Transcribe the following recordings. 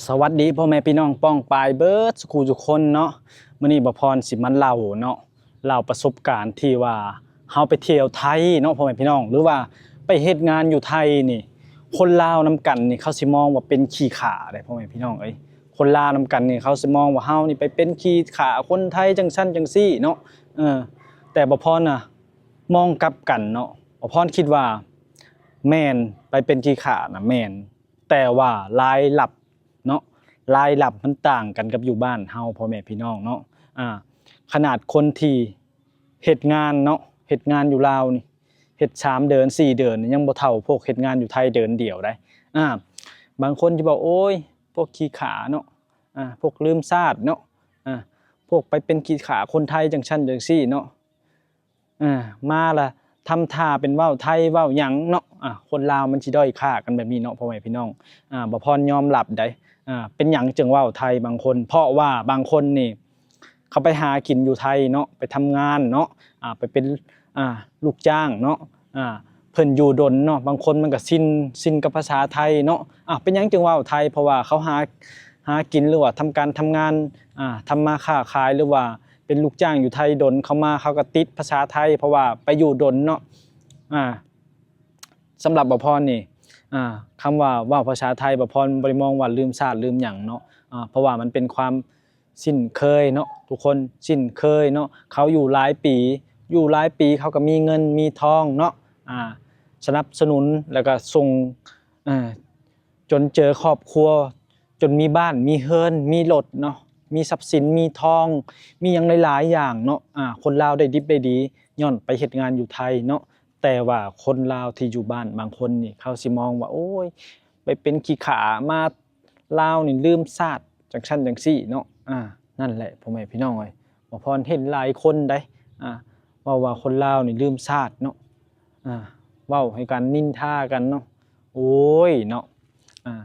ສະຫວັດດີພໍ່ແມ່ພີ່ນ້ອງປ້ອງປາຍເບິດສູ່ຄູ່ສູ່ຄົນເນາະ. ມື້ນີ້ບ່າວພອນຊິມາເລົ່າເນາະ ເລົ່າປະສົບການທີ່ວ່າເຮົາໄປທ່ຽວໄທເນາະພໍ່ແມ່ພີ່ນ້ອງ ຫຼືວ່າໄປເຮັດງານຢູ່ໄທນີ້ ຄົນລາວນຳກັນນີ້ເຂົາຊິມອງວ່າເປັນຂີ້ຂ້າເດ້ພໍ່ແມ່ພີ່ນ້ອງເອີຍ. ຄົນລາວນຳກັນນີ້ເຂົາຊິມອງວ່າເຮົານີ້ໄປເປັນຂີ້ຂ້າຄົນໄທຈັ່ງຊັ້ນຈັ່ງຊີ້ເນາະ. ເອີ ແຕ່ບ່າວພອນນະ ມອງກັບກັນເນາະ ບ່າວພອນຄິດວ່າແມ່ນ ໄປເປັນຂີ້ຂ້ານະແມ່ນ ແຕ່ວ່າລາຍຮັບເນາະ ລາຍຮັບມັນຕ່າງກັນກັບຢູ່ບ້ານເຮົາພໍ່ແມ່ພີ່ນ້ອງເນາະ. ອາ ຂະໜາດຄົນທີ່ເຮັດງານເນາະ ເຮັດງານຢູ່ລາວນີ້ ເຮັດສາມເດືອນສີ່ເດືອນ ຍັງບໍ່ເທົ່າພວກເຮັດງານຢູ່ໄທເດືອນດຽວໃດ໋. ອາ ບາງຄົນຊິບອກ ໂອ້ຍ ພວກຂີ້ຂ້າເນາະ ອາ ພວກລືມຊາດເນາະ ອາ ພວກໄປເປັນຂີ້ຂ້າຄົນໄທຈັ່ງຊັ້ນຈັ່ງຊີ້ເນາະ. ອາ ມາລະທຳທ່າເປັນເວົ້າໄທເວົ້າຫຍັງເນາະ. ອາ ຄົນລາວມັນຊິດ້ອຍຄ່າກັນແບບນີ້ເນາະ ພໍ່ແມ່ພີ່ນ້ອງ. ອາ ບ່າວພອນຍອມຮັບໃດ໋. ອາ ເປັນຫຍັງຈຶ່ງເວົ້າໄທບາງຄົນ? ເພາະວ່າບາງຄົນນີ້ ເຂົາໄປຫາກິນຢູ່ໄທເນາະ ໄປທຳງານເນາະ ອາ ໄປເປັນ ອາ ລູກຈ້າງເນາະ ອາ ເພິ່ນຢູ່ດົນເນາະ ບາງຄົນມັນກໍຊິນ ຊິນກັບພາສາໄທເນາະ. ອາ ເປັນຫຍັງຈຶ່ງເວົ້າໄທ? ເພາະວ່າເຂົາຫາ ຫາກິນ ຫຼືວ່າທຳການທຳງານ ອາ ທຳມາຄ້າຂາຍ ຫຼືວ່າເປັນລູກຈ້າງຢູ່ໄທດົນ ເຂົາມາເຂົາກໍຕິດພາສາໄທ ເພາະວ່າໄປຢູ່ດົນເນາະ. ອາ ສຳລັບບ່າວພອນນີ້ ອາ ຄຳວ່າເວົ້າພາສາໄທ ບ່າວພອນບໍ່ໄດ້ມອງວ່າລືມຊາດລືມຫຍັງເນາະ ອາ ເພາະວ່າມັນເປັນຄວາມຊິນເຄີຍເນາະທຸກຄົນ ຊິນເຄີຍເນາະ. ເຂົາຢູ່ຫຼາຍປີ ຢູ່ຫຼາຍປີເຂົາກໍມີເງິນມີທອງເນາະ ອາ ສະໜັບສະໜູນ ແລ້ວກໍສົ່ງ ເອີ ຈົນເຈີຄອບຄົວ ຈົນມີບ້ານ ມີເຮືອນ ມີລົດເນາະ ມີຊັບສິນ ມີທອງ ມີຫຍັງຫຼາຍໆຢ່າງເນາະ. ອາ ຄົນລາວໄດ້ດິບໄດ້ດີ ຍ້ອນໄປເຮັດງານຢູ່ໄທເນາະ. ແຕ່ວ່າຄົນລາວທີ່ຢູ່ບ້ານບາງຄົນນີ້ ເຂົາຊິມອງວ່າ ໂອ້ຍ ໄປເປັນຂີ້ຂ້າມາລາວນີ້ລືມຊາດ ຈັ່ງຊັ້ນຈັ່ງຊີ້ເນາະ. ອາ ນັ້ນແຫຼະ ພໍ່ແມ່ພີ່ນ້ອງເອີຍ ບ່າວພອນເຫັນຫຼາຍຄົນໃດ໋ ອາ ເວົ້າວ່າຄົນລາວນີ້ລືມຊາດເນາະ ອາ ເວົ້າໃຫ້ກັນ ນິນທາກັນເນາະ. ໂອ້ຍເນາະ ອາ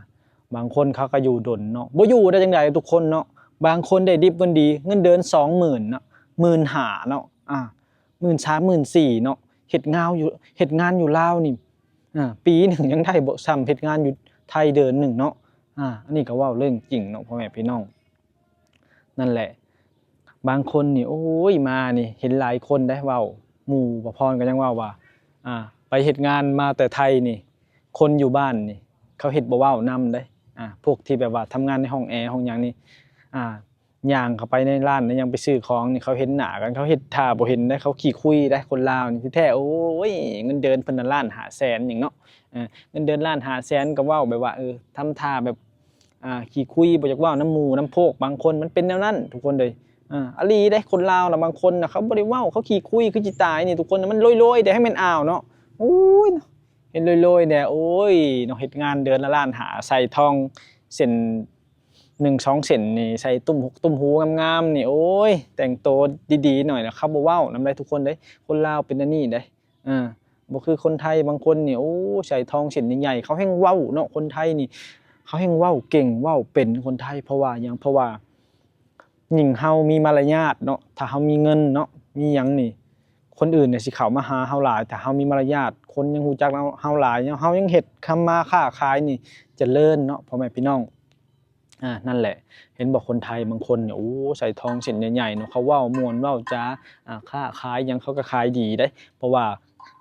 ບາງຄົນເຂົາກໍຢູ່ດົນເນາະ ບໍ່ຢູ່ໄດ້ຈັ່ງໃດທຸກຄົນເນາະ. ບາງຄົນໄດ້ດິບເງິນດີ ເງິນເດືອນສອງໝື່ນເນາະ ໝື່ນຫ້າເນາະ ອາ ໝື່ນສາມ ໝື່ນສີ່ເນາະ. ເຮັດງານຢູ່ ເຮັດງານຢູ່ລາວນີ້ ອາ ປີໜຶ່ງຍັງໄດ້ບໍ່ຊ່ຳເຮັດງານຢູ່ໄທເດືອນໜຶ່ງເນາະ. ອາ ອັນນີ້ກໍເວົ້າເລື່ອງຈິງເນາະ ພໍ່ແມ່ພີ່ນ້ອງ. ນັ້ນແຫຼະ ບາງຄົນນີ້ ໂອ້ຍ ມານີ້ເຫັນຫຼາຍຄົນໄດ໋ເວົ້າ ໝູ່ບ່າວພອນກໍຍັງເວົ້າວ່າ ອາ ໄປເຮັດງານມາແຕ່ໄທນີ້ ຄົນຢູ່ບ້ານນີ້ ເຂົາເຮັດບໍ່ເວົ້ານຳເດ້. ອາ ພວກທີ່ແບບວ່າທຳງານໃນຫ້ອງແອຫ້ອງຫຍັງນີ້ ອາ ຍ່າງເຂົ້າໄປໃນຮ້ານ ຍັງໄປຊື້ຂອງນີ້ ເຂົາເຫັນໜ້າກັນ ເຂົາເຮັດທ່າບໍ່ເຫັນເດ້ ເຂົາຂີ້ຄຸຍເດ້ ຄົນລາວນີ້. ທີ່ແທ້ ໂອ້ຍ ເງິນເດືອນເພິ່ນນະລ້ານຫ້າແສນຫຍັງເນາະ ເອີ ເງິນເດືອນລ້ານຫ້າແສນ ກໍເວົ້າແບບວ່າ ເອີ ທຳທ່າແບບ ອ່າ ຂີ້ຄຸຍ ບໍ່ຢາກເວົ້ານຳໝູ່ນຳພວກ ບາງຄົນມັນເປັນແນວນັ້ນທຸກຄົນເອີຍ. ອ່າ ອີ່ຫຼີເດ້ ຄົນລາວນະ ບາງຄົນນະ ເຂົາບໍ່ໄດ້ເວົ້າ ເຂົາຂີ້ຄຸຍຄືຊິຕາຍນີ້ ທຸກຄົນນະ ມັນໂລຍໆເດ້ ໃຫ້ແມ່ນອາວເນາະ. ໂອ້ຍ ເນາະ ເຫັນໂລຍໆແດ່ ໂອ້ຍ ເນາະ ເຮັດງານເດືອນລະລ້ານຫ້າ ໃສ່ທອງເສັ້ນໜຶ່ງສອງເສັ້ນນີ້ ໃສ່ຕຸ້ມຫົກຕຸ້ມຫູງາມໆນີ້ ໂອ້ຍ ແຕ່ງໂຕດີໆໜ້ອຍນະ ເຂົາບໍ່ເວົ້ານຳໃດ໋ທຸກຄົນເດ້. ຄົນລາວເປັນແນວນີ້ເດ້. ອ່າ ບໍ່ຄືຄົນໄທບາງຄົນນີ້ ໂອ້ ໃສ່ທອງເສັ້ນໃຫຍ່ໆ ເຂົາແຮ່ງເວົ້າເນາະ. ຄົນໄທນີ້ເຂົາແຮ່ງເວົ້າເກັ່ງເວົ້າເປັນ ຄົນໄທ. ເພາະວ່າຫຍັງ? ເພາະວ່າຍິ່ງເຮົາມີມາລະຍາດເນາະ ຖ້າເຮົາມີເງິນເນາະ ມີຫຍັງນີ້ ຄົນອື່ນນີ້ຊິເຂົ້າມາຫາເຮົາຫຼາຍ. ຖ້າເຮົາມີມາລະຍາດ ຄົນຍັງຮູ້ຈັກເຮົາຫຼາຍ ເຮົາຍັງເຮັດທຳມາຄ້າຂາຍນີ້ຈະເລີນເນາະ ພໍ່ແມ່ພີ່ນ້ອງ. ອ່າ ນັ້ນແຫຼະ ເຫັນບໍ່ ຄົນໄທບາງຄົນນີ້ ໂອ້ ໃສ່ທອງເສັ້ນໃຫຍ່ໆເນາະ ເຂົາເວົ້າມ່ວນເວົ້າຈາ ອ່າ ຄ້າຂາຍຫຍັງເຂົາກໍຂາຍດີເດ້ ເພາະວ່າ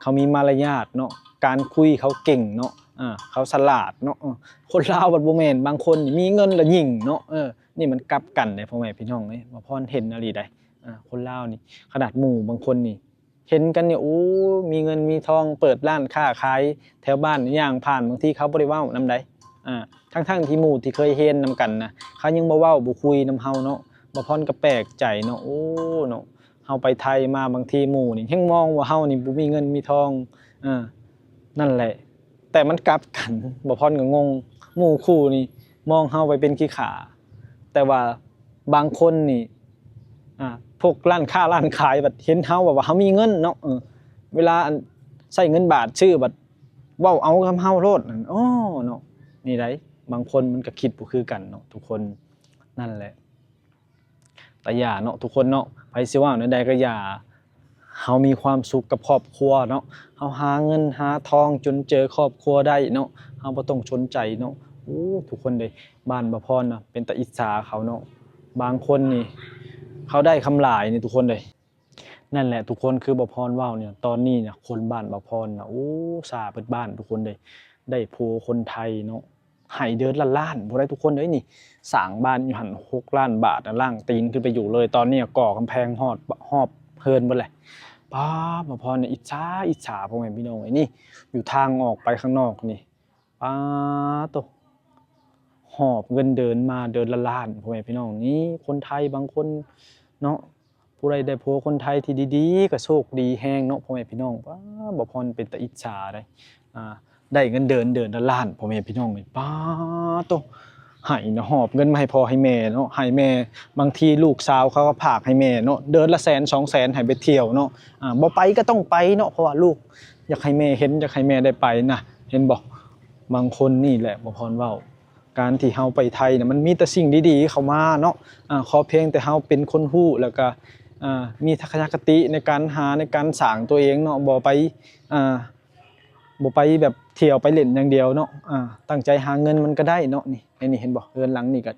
ເຂົາມີມາລະຍາດເນາະ ການຄຸຍເຂົາເກັ່ງເນາະ ອ່າ ເຂົາສະຫຼາດເນາະ. ເອີ ຄົນລາວບັດບໍ່ແມ່ນ ບາງຄົນນີ້ມີເງິນລະຫຍິ່ງເນາະ. ເອີ ນີ້ມັນກັບກັນເດ້ ພໍ່ແມ່ພີ່ນ້ອງເອີຍ ບ່າວພອນເຫັນອີ່ຫຼີໃດ໋. ອ່າ ຄົນລາວນີ້ ຂະໜາດໝູ່ບາງຄົນນີ້ ເຫັນກັນນີ້ ໂອ້ ມີເງິນມີທອງ ເປີດຮ້ານຄ້າຂາຍແຖວບ້ານ ຍ່າງຜ່ານ ບາງທີເຂົາບໍ່ໄດ້ເວົ້ານຳໃດ໋. ອ່າ ທັງໆທີ່ໝູ່ທີ່ເຄີຍຮຽນນຳກັນນະ ເຂົາຍັງບໍ່ເວົ້າບໍ່ຄຸຍນຳເຮົາເນາະ. ບ່າວພອນກໍແປກໃຈເນາະ ໂອ້ ເນາະ ເຮົາໄປໄທມາ ບາງທີໝູ່ນີ້ແຮ່ງມອງວ່າເຮົານີ້ບໍ່ມີເງິນມີທອງ. ເອີ ນັ້ນແຫຼະ ແຕ່ມັນກັບກັນ ບ່າວພອນກໍງົງ ໝູ່ຄູ່ນີ້ມອງເຮົາໄປເປັນຂີ້ຂ້າ ແຕ່ວ່າບາງຄົນນີ້ ອ່າ ພວກຮ້ານຄ້າຮ້ານຂາຍບັດເຫັນເຮົາແບບວ່າເຮົາມີເງິນເນາະ ເອີ ເວລາອັນໃຊ້ເງິນບາດຊື້ບັດເວົ້າເອົາກັບເຮົາໂລດ ໂອ້ ເນາະ. ນີ້ໃດ໋ ບາງຄົນມັນກໍຄິດບໍ່ຄືກັນເນາະທຸກຄົນ. ນັ້ນແຫຼະ ແຕ່ຢ່າເນາະທຸກຄົນເນາະ ໃຜຊິເວົ້າແນວໃດກໍຢ່າ ເຮົາມີຄວາມສຸກກັບຄອບຄົວເນາະ ເຮົາຫາເງິນຫາທອງຈຸນເຈືອຄອບຄົວໄດ້ເນາະ ເຮົາບໍ່ຕ້ອງສົນໃຈເນາະ ອ້ ທຸກຄົນເດ້ ບ້ານບ່າວພອນນະ ເປັນຕາອິດສາເຂົາເນາະ. ບາງຄົນນີ້ ເຂົາໄດ້ຄຳຫຼາຍນີ້ທຸກຄົນເດ້. ນັ້ນແຫຼະທຸກຄົນ ຄືບ່າວພອນເວົ້ານີ້ ຕອນນີ້ນະ ຄົນບ້ານບ່າວພອນນະ ໂອ້ ຊາເບິດບ້ານທຸກຄົນເດ້. ໄດ້ຜົວຄົນໄທເນາະ ໃຫ້ເດືອນລະລ້ານພຸ້ນໃດ໋ທຸກຄົນເອີຍ. ນີ້ ສ້າງບ້ານຢູ່ຫັ້ນ ຫົກລ້ານບາດນະ ລ້າງຕີນຂຶ້ນໄປຢູ່ເລີຍ. ຕອນນີ້ກໍກໍ່ກຳແພງຮອດ ຮອບເຮືອນເບິດແຫຼະ. ປ້າ ບ່າວພອນນີ້ອິດສາ ອິດສາ ພໍ່ແມ່ພີ່ນ້ອງເອີຍ. ນີ້ ຢູ່ທາງອອກໄປຂ້າງນອກນີ້ ປາໂຕ ຫອບເງິນເດືອນມາເດືອນລະລ້ານ ພໍ່ແມ່ພີ່ນ້ອງ. ນີ້ຄົນໄທບາງຄົນເນາະ ຜູ້ໃດໄດ້ຜົວຄົນໄທທີ່ດີໆ ກໍໂຊກດີແຮງເນາະ ພໍ່ແມ່ພີ່ນ້ອງ. ປ້າ ບ່າວພອນເປັນຕາອິດສາເດ້ ອ່າ ໄດ້ເງິນເດືອນເດືອນລະລ້ານ ພໍ່ແມ່ພີ່ນ້ອງເອີຍ. ປາໂຕ ໃຫ້ນະ ຫອບເງິນມາໃຫ້ພໍ່ໃຫ້ແມ່ເນາະ ໃຫ້ແມ່. ບາງທີລູກສາວເຂົາກໍຝາກໃຫ້ແມ່ເນາະ ເດືອນລະແສນສອງແສນ ໃຫ້ໄປທ່ຽວເນາະ. ອ່າ ບໍ່ໄປກໍຕ້ອງໄປເນາະ ເພາະວ່າລູກ ຢາກໃຫ້ແມ່ເຫັນ ຢາກໃຫ້ແມ່ໄດ້ໄປນະ ເຫັນບໍ່? ບາງຄົນນີ້ແຫຼະ ບ່າວພອນເວົ້າ ການທີ່ເຮົາໄປໄທນະ ມັນມີແຕ່ສິ່ງດີໆເຂົ້າມາເນາະ. ອ່າ ຂໍພຽງແຕ່ເຮົາເປັນຄົນຮູ້ ແລ້ວກະ ອ່າ ມີທັດສະນະຄະຕິໃນການຫາ ໃນການສ້າງຕົວເອງເນາະ ບໍ່ໄປ ອ່າ ບໍ່ໄປແບບທ່ຽວໄປຫຼິ້ນຢ່າງດຽວເນາະ. ອ່າ ຕັ້ງໃຈຫາເງິນມັນກໍໄດ້ເນາະ. ນີ້ ອັນນີ້ເຫັນບໍ່? ເຮືອນຫຼັງນີ້ກໍ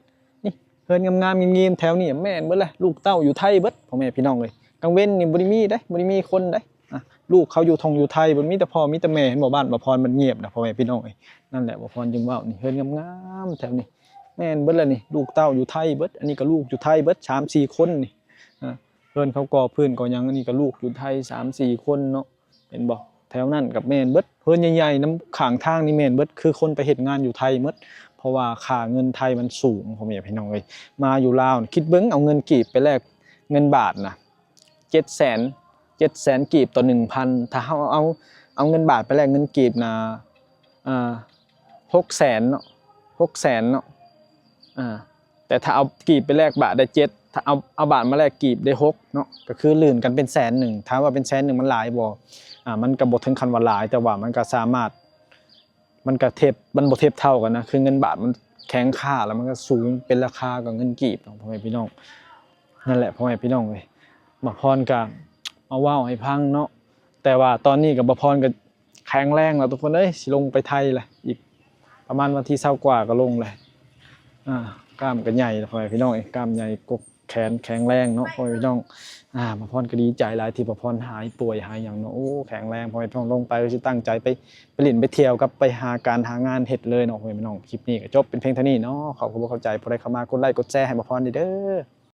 ນີ້ ເຮືອນງາມໆ ງຽມໆ ແຖວນີ້ແມ່ນເບິດແຫຼະ ລູກເຕົ້າຢູ່ໄທເບິດ ພໍ່ແມ່ພີ່ນ້ອງເອີຍ. ກາງເວັນນີ້ບໍ່ໄດ້ມີເດ້ ບໍ່ໄດ້ມີຄົນເດ້. ອ່າ ລູກເຂົາຢູ່ທົ່ງຢູ່ໄທເບິດ ມີແຕ່ພໍ່ມີແຕ່ແມ່. ເຫັນບໍ່? ບ້ານບ່າວພອນມັນງຽບນະ ພໍ່ແມ່ພີ່ນ້ອງເອີຍ. ນັ້ນແຫຼະ ບ່າວພອນຈຶ່ງເວົ້ານີ້ ເຮືອນງາມໆ ແຖວນີ້ ແມ່ນເບິດແຫຼະນີ້ ລູກເຕົ້າຢູ່ໄທເບິດ. ອັນນີ້ກໍລູກຢູ່ໄທເບິດ ສາມສີ່ຄົນນີ້. ອ່າ ເຮືອນເຂົາກໍ່ພື້ນກໍ່ຫຍັງ ອັນນີ້ກໍລູກຢູ່ໄທສາມສີ່ຄົນເນາະ. ເຫັນບໍ່? ແຖວນັ້ນກໍແມ່ນເບິດ ເຮືອນໃຫຍ່ໆ ນຳຂ້າງທາງນີ້ແມ່ນເບິດ ຄືຄົນໄປເຮັດງານຢູ່ໄທໝົດ ເພາະວ່າຄ່າເງິນໄທມັນສູງ ພໍ່ແມ່ພີ່ນ້ອງເອີຍ. ມາຢູ່ລາວນີ້ ຄິດເບິ່ງ ເອົາເງິນກີບໄປແລກເງິນບາດນະ ເຈັດແສນ ເຈັດແສນກີບຕໍ່ໜຶ່ງພັນ. ຖ້າເຮົາເອົາ ເອົາເງິນບາດໄປແລກເງິນກີບນະ ອ່າ ຫົກແສນເນາະ ຫົກແສນເນາະ. ອ່າ ແຕ່ຖ້າເອົາກີບໄປແລກບາດໄດ້ເຈັດ ຖ້າເອົາ ເອົາບາດມາແລກກີບໄດ້ຫົກເນາະ ກໍຄືລື່ນກັນເປັນແສນໜຶ່ງ. ຖາມວ່າເປັນແສນໜຶ່ງມັນຫຼາຍບໍ່? ອ່າ ມັນກໍບໍ່ເຖິງຂັ້ນວ່າຫຼາຍ ແຕ່ວ່າມັນກໍສາມາດ ມັນກໍທຽບ ມັນບໍ່ທຽບເທົ່າກັນນະ ຄືເງິນບາດມັນແຂງຄ່າ ແລ້ວມັນກໍສູງເປັນລາຄາກັບເງິນກີບເນາະ ພໍ່ແມ່ພີ່ນ້ອງ. ນັ້ນແຫຼະ ພໍ່ແມ່ພີ່ນ້ອງເອີຍ ບ່າວພອນກໍມາເວົ້າໃຫ້ຟັງເນາະ. ແຕ່ວ່າຕອນນີ້ກໍ ບ່າວພອນກໍ ແຂງແຮງແລ້ວທຸກຄົນເອີຍ ຊິລົງໄປໄທແລ້ວ ອີກປະມານວັນທີຊາວກວ່າກໍລົງແລ້ວ. ອ່າ ກ້າມກໍໃຫຍ່ແລ້ວ ພໍ່ແມ່ພີ່ນ້ອງເອີຍ ກ້າມໃຫຍ່ ກົກແຂນແຂງແຮງເນາະ ພໍ່ແມ່ພີ່ນ້ອງ. ອ່າ ບ່າວພອນກໍດີໃຈຫຼາຍທີ່ບ່າວພອນຫາຍປ່ວຍຫາຍຫຍັງເນາະ ໂອ້ ແຂງແຮງ ພໍ່ແມ່ພີ່ນ້ອງ. ລົງໄປກໍຊິຕັ້ງໃຈໄປ ໄປຫຼິ້ນໄປທ່ຽວກັບໄປຫາການຫາງານເຮັດເລີຍເນາະ ພໍ່ແມ່ພີ່ນ້ອງ. ຄລິບນີ້ກໍຈົບເປັນພຽງເທົ່ານີ້ເນາະ ຂອບຄຸນຂອບໃຈຜູ້ໃດເຂົ້າມາ ກົດໄລກົດແຊໃຫ້ບ່າວພອນແດ່ເດີ້.